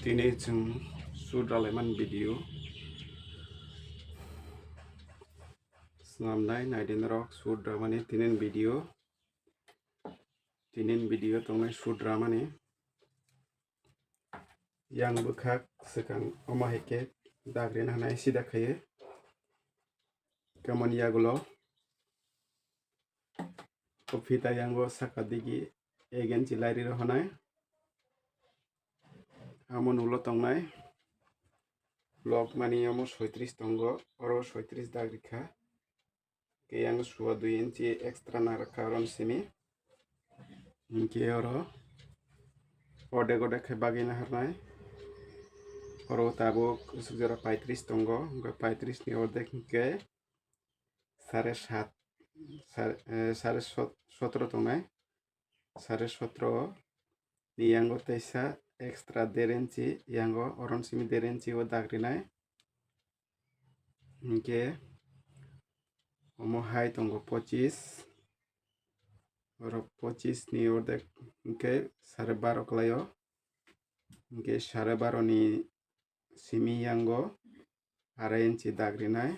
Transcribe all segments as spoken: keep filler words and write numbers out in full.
Tini chwng shoot rwlaimani video swnamnai naidi norok shoot rwmani tinin video. Tinin video tongnai shoot rwmani. Yang bwkhak swkang omo hai khe dagrina hanai sida khaio. Kamani yagulo. O phita yango saka digi egen chilai riro hanai. Amo nulo tongnai. Lok mani amo soitris tongo. Oro soitris dagrikha. Ke yang suwa dui inchi extra narwkha oron simi. Hinkhe oro ordek ordek khe bagwi naharnai. Oro tabuk sujora paitris tongo. Hinkhe paitris ni ordek hinkhe sare sat, sare, eh, sare sot-, sotro tongnai. Sare sotro ni yango teisa extra der inchi yango oron simi der inchi o dagrinai. Hinkhe omo hai tongo pochis. Oro pochis ni ordek hinkhe sare baro kwlaio. Hinkhe sare baro ni simi yango arai inchi dagrinai.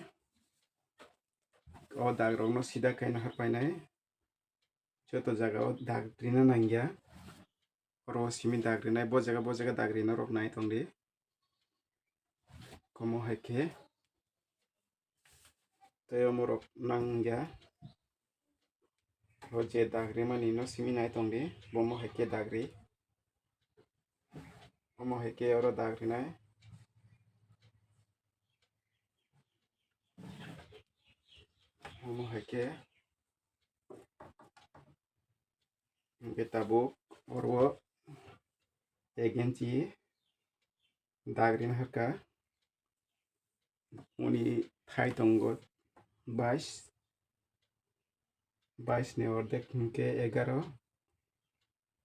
O dagrokno sida kaina harpainai. Joto jaga o dagrina nangya. Oro simi dagrinai, bo jaga, bo jaga dagrina rok nai tongdi. Komo hai khe tei omo rok nangya. O je dagrimani no simi nai tongdi, bomo hai khe dagri. Omo hai khe oro dagrinai. Omo hai khe. Hinkhe tabuk oro egen chi dagri naharkha. Uni thai tongo bais, bais ni ordek hinkhe egaro.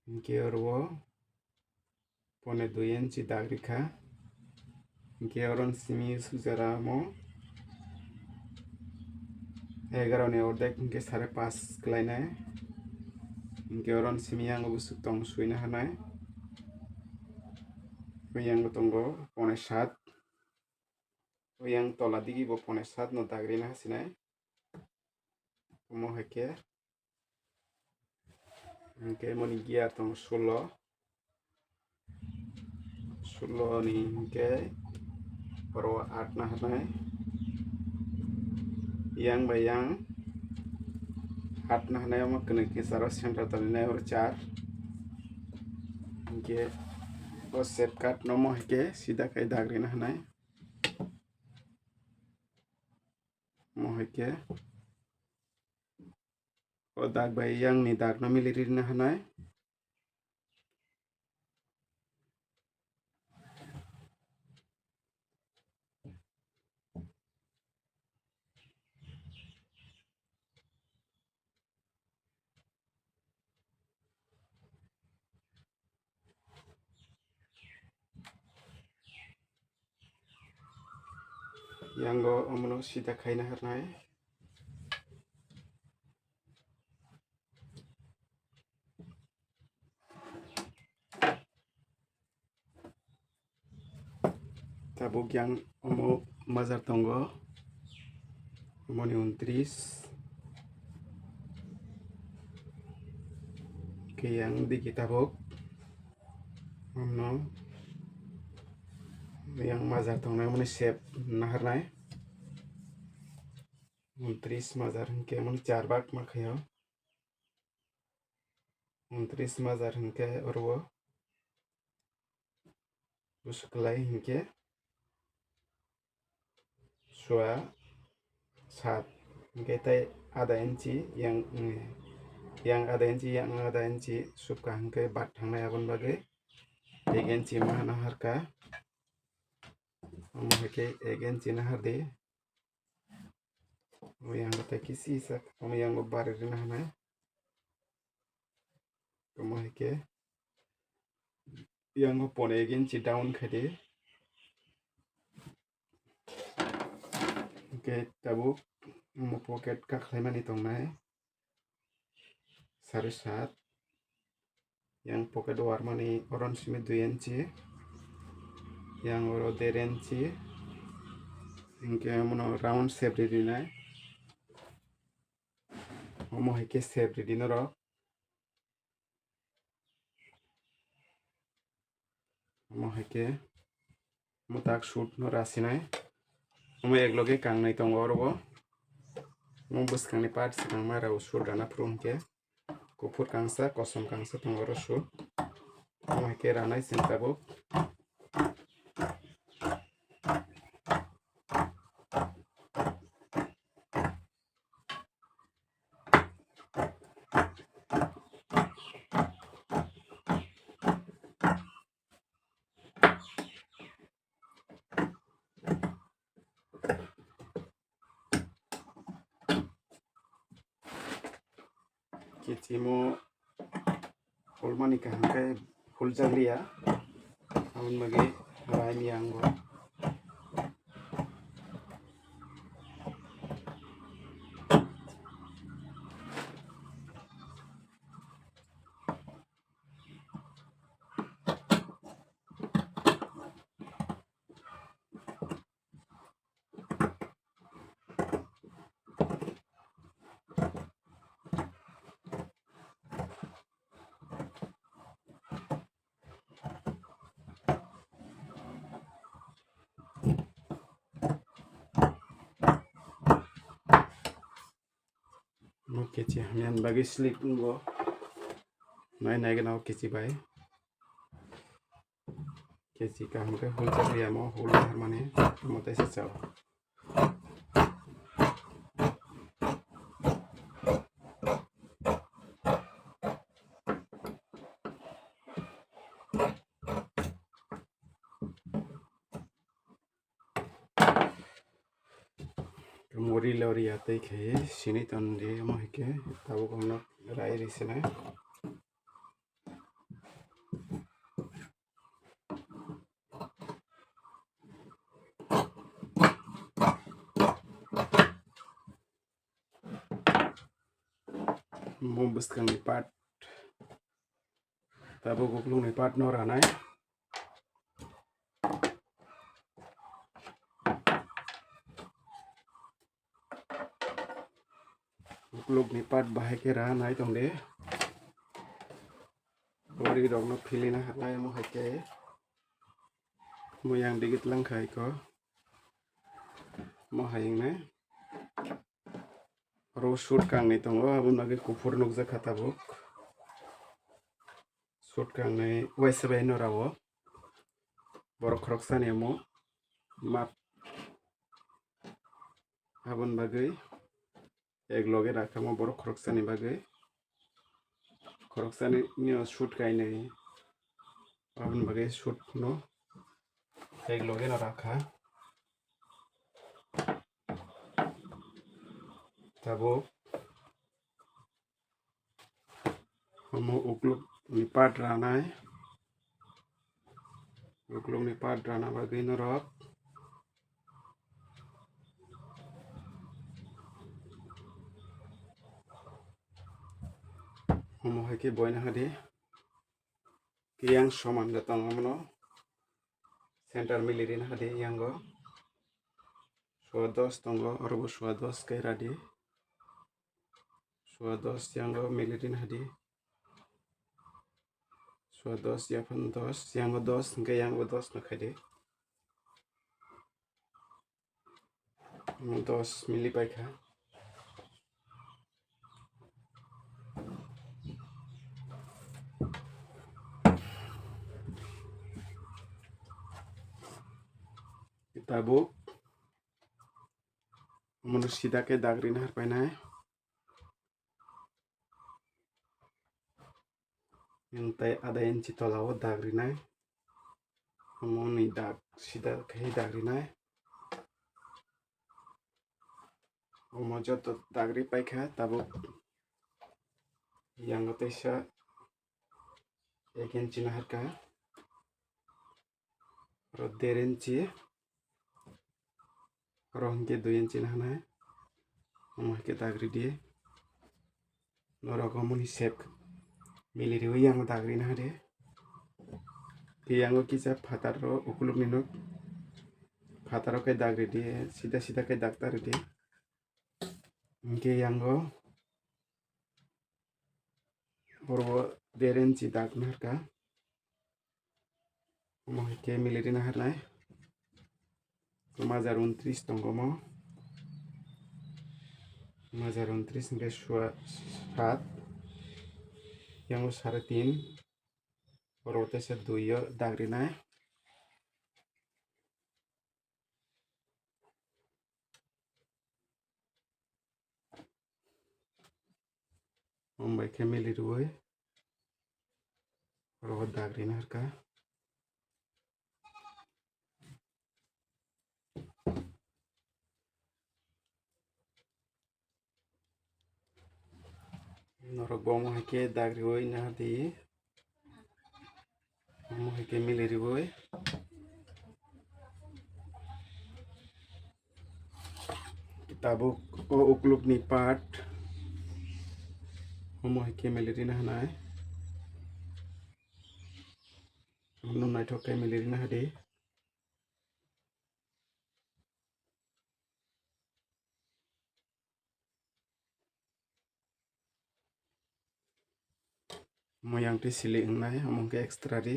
Hinkhe oro pone dui inchi dagrikha. Hinkhe oro simi sujara mo egaro ni ordek hinkhe sare pas kwlainai. Hinkhe oro simi yango bwswk tong suina hanai. O yango tongo pone sat. O yang tola digi bo pone sat no dagrina hasinai. Omo hai khe. Hinkhe moni gear tong sulo. Sulo ni hinkhe oro aat naharnai. Yang bai yang aat naharnai omo kwnwi kisa ro center tolinai oro char. Hinkhe o shape cut no mo hai khe sida khai dagri naharnai. Mo hai khe. O dag bai yang ni dag no mili rina hanai. Yango omono sida khaina harnai. Tabuk yang omo bazar tongo, omoni untris. Khe yang digi tabuk omno yang bazar tongnai omoni sep naharnai. Untris bazar hinkhe omoni char bak ma khaio. Untris bazar hinkhe oro bwswk kwlai hinkhe sua sat hinkhe tei ada inchi yang, yang ada inchi yang ada inchi subka hinkhe bat thangnai aboni bagwi ek inchi ma hana harkha. Omo hai khe ek inchi nahardi. Omo yang bo tei kisi sak, omo yang bo bari rina hanai. Omo hai khe yang bo pone ek inchi down khaidi. Hinkhe tabuk omo pocket kakhlaimani tongnai. Sari sat. Yang pocket warmani oron simi dui inchi. Yang oro der inchi. Hinkhe omono round shape ri rinai. Omo hai khe shape ri di norok. Omo hai khe mutak shoot no rasinai. Omo ek loge kangnai tongo oro bo. Omo bwskangni part swkang ma rao shoot rana phuru hinkhe. Kuphur kangsa, kosom kangsa tongo oro shoot. Omo hai khe ranai chwng tabuk. Kichimo hulmani kaham khe huljak liya, aboni bagwi rai miya ango. Omo kechi hamya ni bagwi slik wngo. Nai nai gana o kechi bai. Kechi kaham khe hulsa riyamo, hul harmani omo teisa chao. Muri lori atei khe sini ton di omo hai khe tabuk omo rai ri sinai. Omo bwskangni part. Tabuk uklukni part no ranai. Uklukni part bahai khe ranai tongdi. Bori rokno philina harnai omo hai khe. Mo yang digit lang khai ko. Mo hai wngnai. Oro shoot kangnwi tongo, aboni bagwi kuphur nukjakha tabuk. Shoot kangnwi waisa bai norao. Borok khoroksani omo map. Aboni bagwi ek loge rakhamo borok khoroksani bagwi. Khoroksani nio shoot kainwi. Aboni bagwi shoot no ek loge no rakha. Tabuk omo uklukni part ranai. Uklukni part rana bagwi norok omo hai khe boina hadi. Yang soman da tongo omono. Center mili rina hadi yango. Soa dos tongo, orobo soa dos khe radi. Soa dos yango mili rina hadi. Soa dos, yaphang dos, yango dos, hingke yango dos no khaidi. Dos mili paikha. Tabuk omono sida khe dag rina harpainai. Tei adha inchi tola o dag rinai. Omo ni dag sida khe dag rinai. Omo joto dag ri paikha tabuk. Yango teisa ek inchi naharkha. Oro der inchi. Oro hwnkhe dui inchi ni hwnwi. Omo hai khe dag ridi. Norok omo ni sep mili riwi yang dag rina hadi. Khe yango kisa phataro ukulukni nuk. Phataro khe dag ridi, sida sida khe dag ta ridi. Hingke yango oro der inchi dag naharka. Omo hai khe miliri naharnai. Majra untris tongo omo. Majra untris hingke sua sat. Yango sare tin. Oro teisa dui o dag rinai. Omo bai khe mili rwui oro dag rina harkha. Norok bo omo hai khe dag riui nahardi. Omo hai khe mili riui. Tabuk o uklukni part omo hai khe mili rina hanai. Omo naithok khe mili rina hadi. Moyang twi sili wngnai, omo hwnkhe extra ri.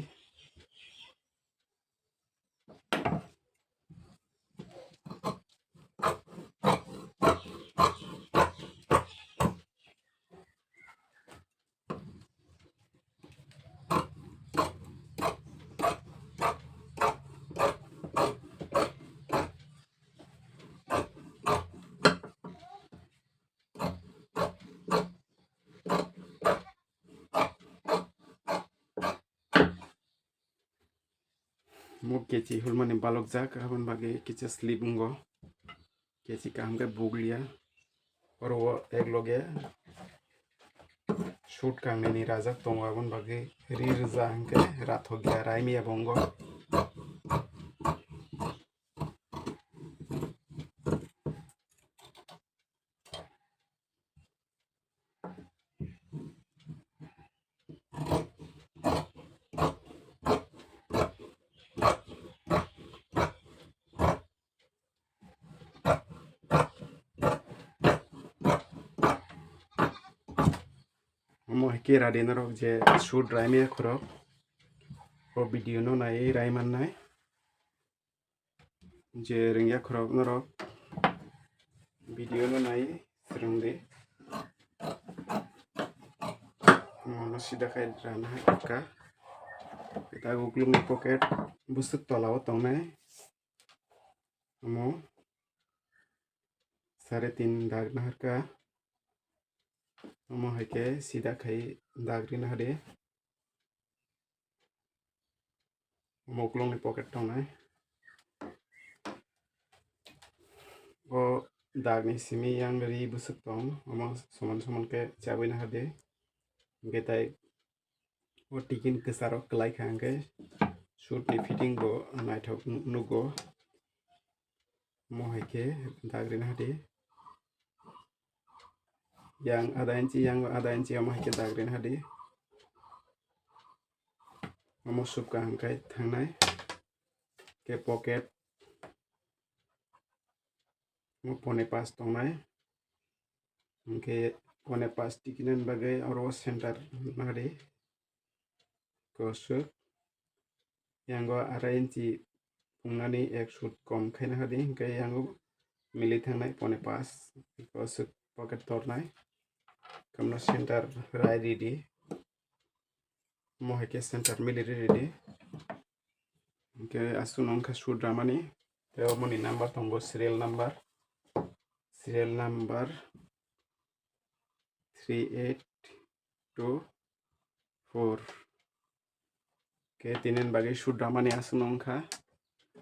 Mo kechi hulmani balokjak, aboni bagwi kisa slip wngo. Kechi kaham khe buglia. Oro o ek loge shoot kangnini rajak tongo, aboni bagwi ri rwja hwnkhe rathokya, raimiya bo wngo. Omo hai khe radi norok je shoot raimaya khorok, o video no naiwi rai mannai. Je rwngya khorok norok video no nai swrwng di. Omo no sida khai rana hai kha. Eta uklukni pocket bwswk tola o tongnai. Omo sare tin dag naharkha. Omo hai khe sida khai dag rina hadi. Omo uklukni pocket tongnai. O dagni simi yang ri bwswk tong, omo soman soman khe chabwi nahardi. Hwnkhe tai o tikin kwcharo kwlai kha hwnkhe shoot ni fitting bo naithok nugo. Omo hai khe dag rina hadi. Yang ada inchi, yang ada inchi, omo hai khe dag rina hadi. Omo subka hwnkhe thangnai. Khe pocket. Omo pone pas tongnai. Hwnkhe pone pas tikinani bagwi oro center nadi. Koswk. Yango arai inchi pungnani ek shoot kom khaina hadi, hwnkhe yango mili thangnai pone pas, koswk pocket tornai. Kamno center rai ridi. Omo hai khe center mili ridi. Hwnkhe aswkno wngkha shoot ramani. Tei omoni number tongo, serial number. Serial number three eight two four. Khe tinini bagwi shoot ramani aswkno wngkha.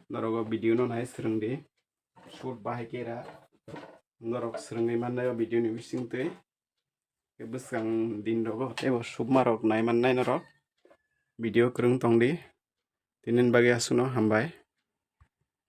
Norok o video no nai swrwngdi. Shoot bahai khe ra. Norok swrwngwi mannai o video ni bisingtwi. Khe bwskang din rogo teibo subma rok nai mannai norok. Video kwrwng tongdi. Tinini bagwi aswkno hambai.